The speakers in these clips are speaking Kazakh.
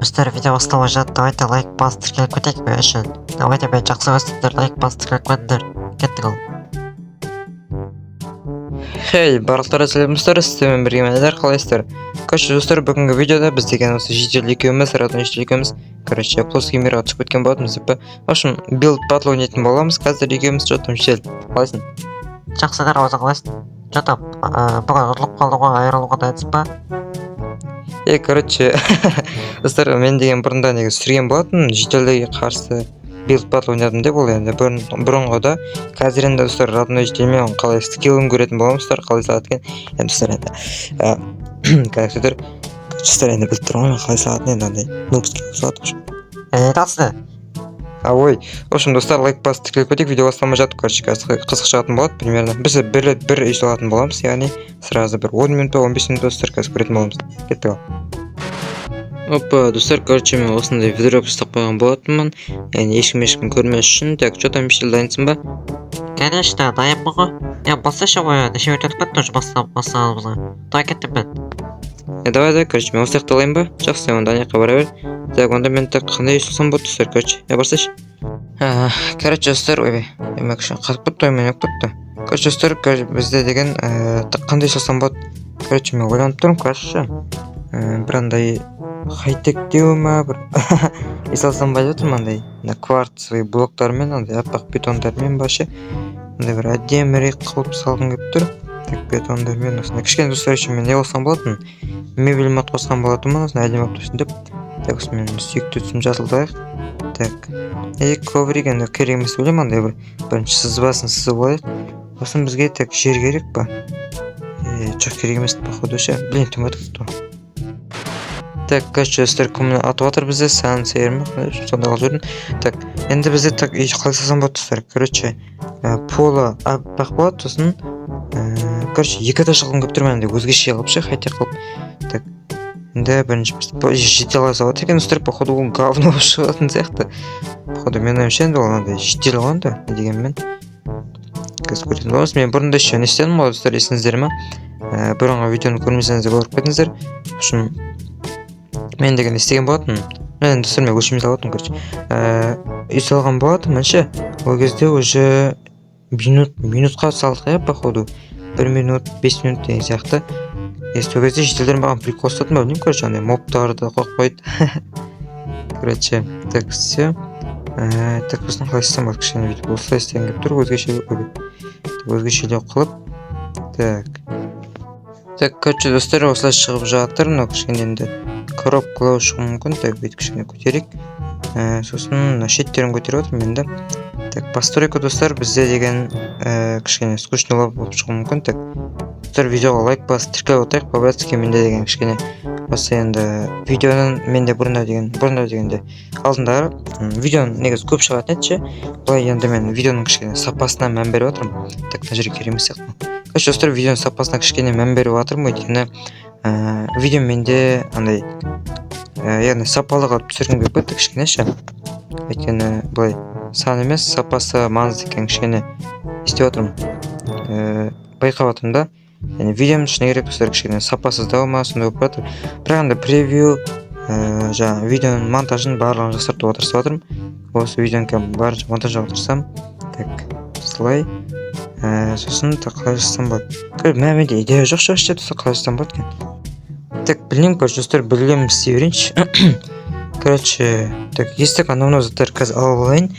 Достар, видео басталмай жатып, давайте лайк басып, тіркеліп кетейік мен үшін. Давайте, мені жақсы көрсеңдер, лайк басып, тіркеліп кетіңдер. Кеттік ал. Хей, барлықтарыңа сәлем, достар! Сіздермен бірге мен, Айдар. Қалайсыздар? Короче, достар, бүгінгі видеода біз деген осы житель екеуміз, родной житель екеуміз, короче, плоский мирға түсіп кеткен болатынбыз деп па. В общем, билд батл ойнайтын боламыз қазір екеуміз. Че там, житель, қалайсың? Жақсы, Айдар, өзің қалайсың? Че там, бүгін ұтылып қалдың ғой, айырылуға дайынсың ба? Е, короче, достар, мен деген бұрында негізі түсірген болатынмын, жительдерге қарсы билд батл ойнадым деп. Ол енді бұрынғыда. Қазір енді, достар, родной жительмен қалай скиллін көретін боламыз, достар, қалай салады екен енді. Достар, енді қазір, достар, енді біліп тұрмын ғой мен қалай салатынын. Енді андай нубский қылып салады, в общем. Не айтасың? А, ой, в общем, достар, лайк басып, тіркеліп кетейік, видео басталмай жатып. Короче, қазір қызық шығатын болады. Примерно біз бір рет бір үй салатын боламыз, яғни сразу бір 10 минут па, 15 минут па, достар, қазір көретін боламыз. Кеттік ал. Опа, достар, короче, мен осындай ведро ұстап қойған болатынмын, яғни ешкім көрмес үшін. Так, че там, Мишель, дайынсың ба? Конечно, дайынмын ғой. Е, басташы ғой, неше минут өтіп кетті уже бастағанымызға. Давай, кеттім мен. Е, давай, давай. Короче, мен осы жақта алайын ба? Жақсы, онда ана жаққа бара бер. Так, онда мен, так, қандай үй салсам болады, достар? Короче, е, барсайшы. Короче, достар, ойбай, еме, кішкене қатып кетті ғой, мен болып кетті. Короче, достар, короче, бізде деген так, қандай салсам болады? Короче, мен ойланып тұрмын. Короче, бір андай хай-тектеу ма бір үй салсам ба деп жатырмын. Андай мына кварцевый блоктармен, андай аппақ бетондармен ба ше, андай бір әдемірек қылып салғым келіп тұр. Так, бетондармен осындай кішкене. Достар, еще мен не қосқан болатынмын? Мебель мод қосқан болатынмын, осындай әдемі болып тұрсын деп. Так, осымен сүйікті түсім жасылдайық. Так, и коврик енді керек емес деп ойлаймын. Андай бір бірінші сызбасын сызып алайық. Сосын бізге, так, жер керек па? Е, жоқ, керек емес, походу, ше. Блин, түн батып кетті ғой. Так, короче, достар, кім атып жатыр бізде? Сансейр ма, сондай қылып жібердім. Так, енді бізде, так, үй қалай салсам болады, достар? Короче, полы аппақ болады. Сосын короче, екі этаж қылғым келіп тұр мен, андай өзгеше қылып ше, хай-тек қылып. Так, енді бірінші біз жете салады екен, достар. Походу, ол говно болып шығатын сияқты, походу, менің ойымша. Енді ол андай житель ғой енді, не дегенмен, қазір көретін боламыз. Мен бұрында еще не істедім ғой, достар, есіңізде ма? Бұрынғы видеоны көрмесеңіздер, көріп кетіңіздер. В общем, мен деген не істеген болатынмын мен, достар? Мен өшірмей салатынмын. Короче, үй салған болатынмын ше. Ол кезде уже минут минутқа салдық, иә, походу 1 минут, 5 минут деген сияқты. И сол кезде жительдер маған прикол ұстатын ба, білмеймін. Короче, андай мобтарды қойып қойды. Короче, так, все. Так, сосын қалай істесем болады? Кішкене бүйтіп осылай істегім келіп тұр, өзгеше, өзгешелеу қылып. Так, так, короче, достар, осылай шығып жатыр. Мынау кішкене енді коробкалау шығуы мүмкін. Так, бүйтіп кішкене көтерейік. Сосын мына шеттерін көтеріп жатырмын енді. Так, постройка, достар, бізде деген кішкене скучный болып шығуы мүмкін. Так, достар, видеоға лайк басып, тіркеліп отырайық по братски. Менде деген кішкене осы енді видеоның, менде бұрында деген, бұрында дегенде, алдындары видеоның негізі көп шығатын еді ше. Былай енді мен видеоның кішкене сапасына мән беріп жатырмын. Так, мына жерге керек емес сияқты. Короче, достар, видеоның сапасына кішкене мән беріп жатырмын, өйткені видео менде андай яғни сапалы қылып түсіргім келіп кетті кішкене ше. Өйткені былай сан емес, сапасы маңызды екенін кішкене істеп жатырмын, байқап жатырмын да. Яғни видеом шыны керек, достар, кішкене сапасыздау ма, сондай болып жатыр. Бірақ енді превью, жаңағы видеоның монтажын, барлығын жақсартуға тырысып жатырмын. Осы видеоны кәдімгі барынша монтаждауға тырысамын. Так, осылай. Сосын, так, қалай жасасам болады? Мә, менде идея жоқ шығар ше, достар, қалай жасасам болады екен? Так, білмеймін. Короче, достар, білгенімді істей берейінші. Короче, так, есік, анау мынау заттар қазір алып алайын.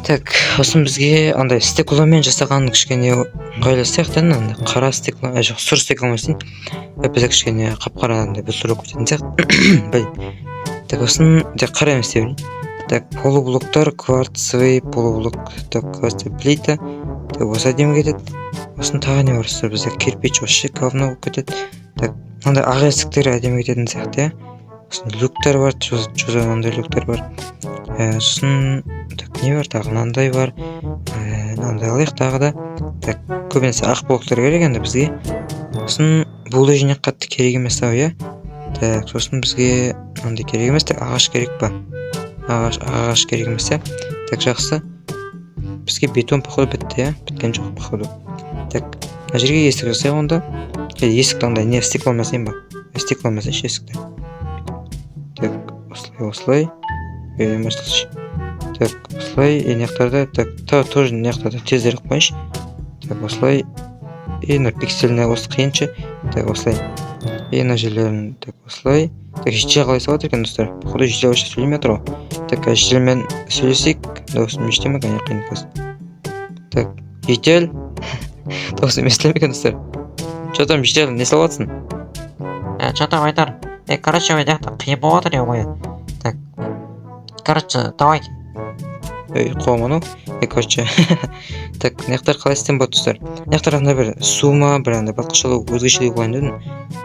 Так, сосын бізге андай стекломен жасаған кішкене ыңғайлы сияқты. Енді андай қара стекло, жоқ, сұр стекломен істейін. Бізде кішкене қап қара андай біртүрлі болып кететін сияқты, блин. Так, сосын тек қара емес істей берейін. Так, полублоктар, кварцевый полублок. Так, кварцевый плита. Так, осы әдемі кетеді. Сосын тағы не бар, достар? Бізде кирпич вообще говно болып кетеді. Так, мынандай ақ есіктер әдемі кететін сияқты, иә. Сосын люктар бар, че за мынандай люктар бар? Сосын, так, не бар тағы? Мынандай бар. Мынандай алайық тағы да. Так, көбінесе ақ блоктар керек енді бізге. Сосын булыжник қатты керек емес ау, иә. Так, сосын бізге мынандай керек емес. Так, ағаш керек па? Ағаш керек емес, иә. Так, жақсы, бізге бетон, походу, бітті, иә, біткен жоқ, походу. Так, мына жерге есік жасайық онда. Есікті андай не, стекломен жасайын ба? Стекломен жасайыншы есікті. Так. Осылай. Так, осылай. И мына жақтарда, так, тоже мына жақтарда тезірек қояйыншы. Так, осылай. И мына пикселіне осы қиыншы. Так, осылай. И мына жерлерін, так, осылай. Так, житель қалай салып жатыр екен, достар? Походу, житель вообще сөйлемей жатыр ғой. Так, жительмен сөйлесейік. Дауысым естіле ме екен? Қиын қазір. Так, житель, дауысым естіле ме екен, достар? Че там, житель, не салып жатсың? Че там, Айдар? Короче, мына жақта қиын болып жатыр, ё. Так, короче, давай. Ей, қуам анау. Короче, так, мына жақтар қалай істесем болады, достар? Мына жақтар андай бір су ма, бір андай басқашалау, өзгешелеу қылайын дедім.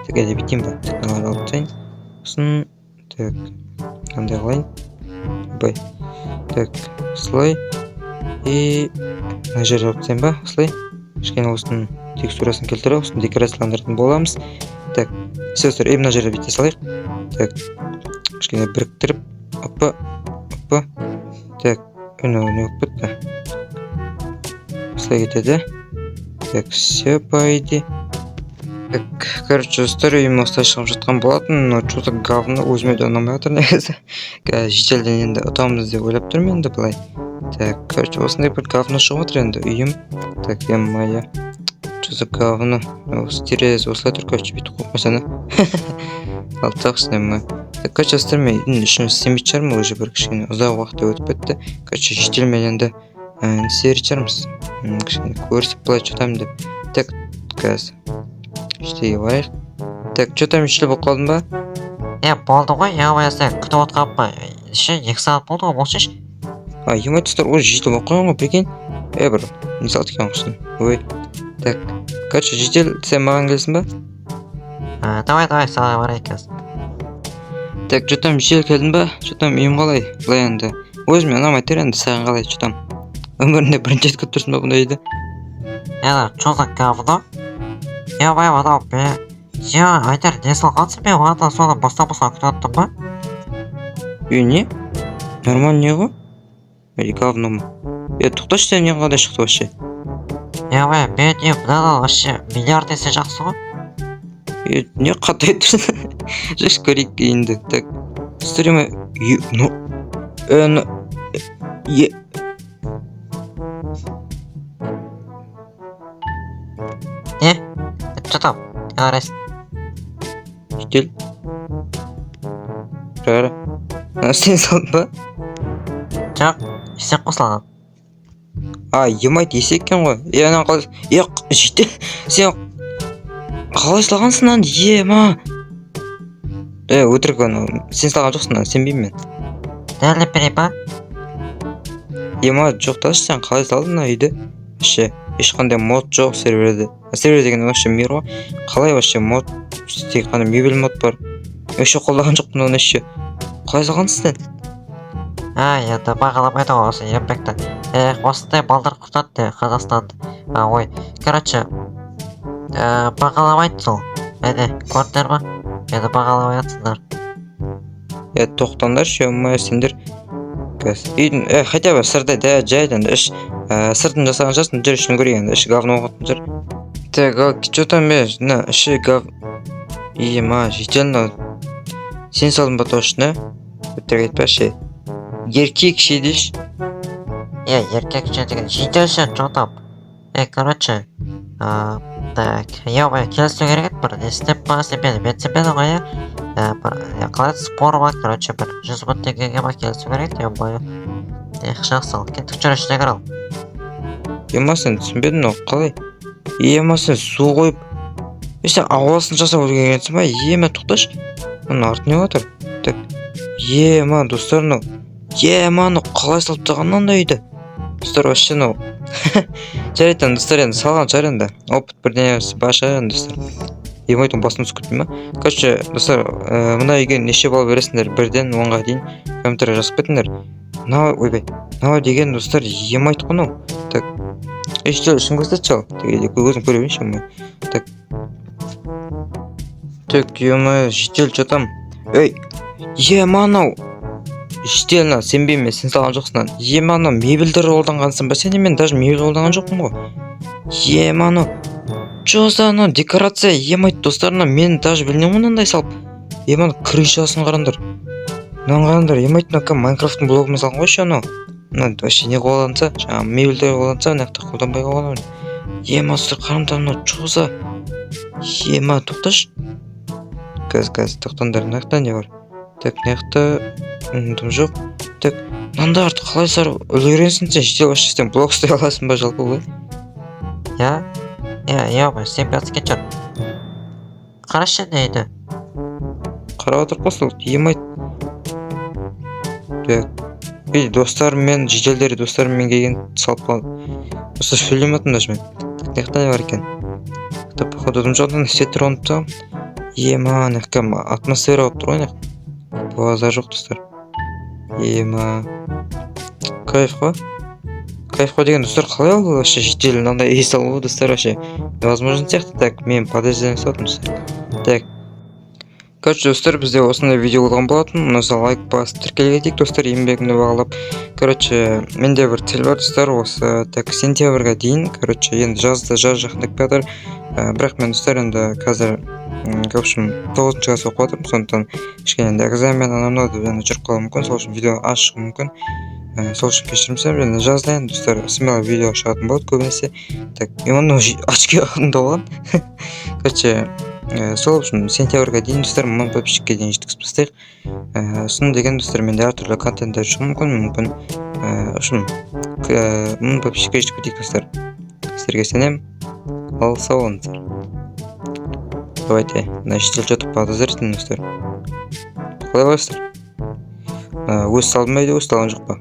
Так, әлде бүйтейін ба? Так, мыналарды алып тастайын. Сосын, так, андай қылайын. Ойбай. Так, осылай. И мына жерді алып тастайын ба? Осылай. Кішкене осының текстурасын келтіріп, осыны декорацияландыратын боламыз. Так, все, достар, и мына жерді бүйте салайық. Так, кішкене біріктіріп, опа, опа. Так, мынау не болып кетті? Осылай кетеді. Так, все, по идее. Так, короче, достар, үйім осылай шығып жатқан болатын, но че то говно, өзіме де ұнамай жатыр негізі. Қазір жительден енді ұтамыз деп ойлап тұрмын енді былай. Так, короче, осындай бір говно шығып жатыр енді үйім. Так, е-мое. Что за говно? Осы терезе осылай тұр, короче, бүйтіп қойып қойсаң. Алып тастайықшы, е. Так, короче, достар, мен үйдің ішін істемейтін шығармын, уже бір кішкене ұзақ уақыт өтіп кетті. Короче, жительмен енді не істей шығармыз. Кішкене көрісіп, былай че деп. Так, қазір жительге барайық. Так, че там, житель, болып қалдың ба? Е, болды ғой, ё, сен күтіп отырғаныма ше, 2 сағат болды ғой, болшы. А, ё, достар, уже житель болып қойған ғой, прикинь. Е, бір не салды екен құрсын. Ой. Так, короче, житель, сен маған келесің ба? Давай, давай, саған барайық қазір. Так, че там, житель, келдің ба? Че там, үйім қалай? Былай енді. Өзіме ұнамай тұр енді, саған қалай, че там? Өміріңде бірінші рет көріп тұрсың ба бұндай үйді? Е, че за говно? Ё-моё, анау бе. Е, Айдар, не салғансың? Мен оған соны бостан босқа күтіп отырмын ба? Үй не? Нормально не ғой? Или говно ма? Е, тоқташы, сен не қандай шықты вообще? Ё-моё, мен не, мынадан вообще миллиард есе жақсы ғой. Е, не қатайып тұрсың? Жүрші, көрейік енді. Так, достар, е, ну, ну, е, Не? Че там? Не қарайсың? Житель. Қара. Мына сен салдың ба? Жоқ, есек қосылған. А, емайт, есек екен ғой. Е, ананы қалай? Е, житель, сен қалай салғансың мынаны? Ема. Е, өтірік анау. Сен салған жоқсың мынаны, сенбеймін мен. Дәлелдеп берейін ба? Ема, жоқ ташы, сен қалай салдың мына үйді? Вообще, ешқандай мод жоқ серверде. Сервер деген вообще мир ғой. Қалай вообще мод, тек қана мебель мод бар. Вообще қолданған жоқпын оны вообще. Қалай салғансың сен? А, енді бағаламайды ғой осы еңбекті. Эх, осындай балдар құртады Қазақстанды. А, ой, короче, бағаламайды сол. Әне, көрдіңдер ма? Мені бағаламай жатсыңдар. Е, тоқтаңдаршы, ё, сендер. Қазір үйдің, хотя бы сырты да жай енді іш, сыртын жасаған шығарсың, жүр, ішін көрейік енді, іші говно болып жатқан шығар. Так, ал, че там, е, мына іші гов... Ема, житель, мынау. Сен салдың ба точно? Өтірік айтпашы. Еркек ше деші. Е, еркекше деген житель ше, че там? Е, короче, так, ё, келісу керек еді бір, не істеп па, сен мені менсінбедің ғой, иә? Бір, қалай еді, спор ма, короче, бір 100 000 теңгеге ма келісу керек еді, ё-моё. Эх, жақсы, ал, кеттік, жүр, ішіне кір ал. Ема, сен түсінбедің, мынау қалай? Ема, сен су қойып, е, сен ауласын жасап үлгергенсің ба? Ема, тоқташы. Мынаның арты не болып жатыр? Так, ема, достар, мынау. Ема, мынау қалай салып тастаған мынандай үйді? Достар, вообще мынау. Жарайды енді, достар, енді салған шығар енді. Опыт бірдеңесі бар шығар енді, достар. Ема, басым түсіп кетті ма? Короче, достар, мына үйге неше балл бересіңдер? 1-ден 10-ға дейін комментарий жазып кетіңдер. Мынау, ойбай, мынау деген, достар, емайт қой мынау. Так, ей, житель, ішін көрсетші ал. Так, өзім көре берейінші, ё. Так. Так, ё, житель, че там? Ей, ема, анау. Житель, мына сенбеймін мен, сен салған жоқсың мынаны. Ема, анау мебельдер қолданғансың ба сен? Мен даже мебель қолданған жоқпын ғой. Ема, анау. Че за анау декорация? Емайт, достар, мына мен даже білмеймін ғой мынандай салып. Ема, ана крышасын қараңдар. Мынаны қараңдар, емайт, мынау кәдімгі Майнкрафттың блогымен салған ғой еще. Анау мына вообще не қолданса, жаңағы мебельдер қолданса, мына жақта қолданбай қалған. Ема, достар, қараңдар, мынау че за, ема, тоқташы, қазір, қазір, тоқтаңдар. Мына жақта не бар? Так, мына жақта дым жоқ. Так, мынандарды қалай сарып үлгересің сен, жедел? Вообще сен блок ұстай аласың ба жалпы былай? Иә, иә, иә, істеп жатыр екен. Қарашы енді үйді. Қарап отырып қой сол, емайт. Так, и достарыммен, жительдер, достарыммен келген, салып қалды. Осы сөйлемей жатырмын даже мен. Так, мына жақта не бар екен? Мына походу дым жоқ. Ана свет тұр тастағанмын. Ема, ана жақта атмосфера болып тұр ғой ана жақта. Базар жоқ, достар. Ема, кайф қой, кайф қой деген. Достар, қалай ол вообще житель мынандай үй салу, достар, вообще невозможно сияқты. Так, мен подозрение ұстадым, достар. Так, короче, достар, бізде осындай видео болған болатын. Ұнаса, лайк басып, тіркеле кетейік, достар, еңбегімді бағалап. Короче, менде бір цель бар, достар, осы, так, сентябрьға дейін. Короче, енді жазда, жаз жақындап келе жатыр. Бірақ мен, достар, енді қазір в общем, тоғызыншы класс оқып жатырмын, сондықтан кішкене енді экзамен, анау мынау деп енді жүріп қалуым мүмкін. Сол үшін видео аз шығуы мүмкін. Сол үшін кешірім сұраймын. Және жазда енді, достар, смело видео шығатын болады көбінесе. Так, мен оны очки алдында болған. Короче, сол, в общем, сентябрьға дейін, достар, 1000 подписчикке дейін жеткізіп тастайық. Сосын деген, достар, менде әртүрлі контенттер шығуы мүмкін. В общем, 1000 подписчикке жетіп кетейік, достар, сіздерге сенемін. Ал сау болыңыздар. Давайте, мына житель что-то подозрительный, достар. Қалай ойлайсыздар, өз салдым ба үйде, өз салған жоқ па?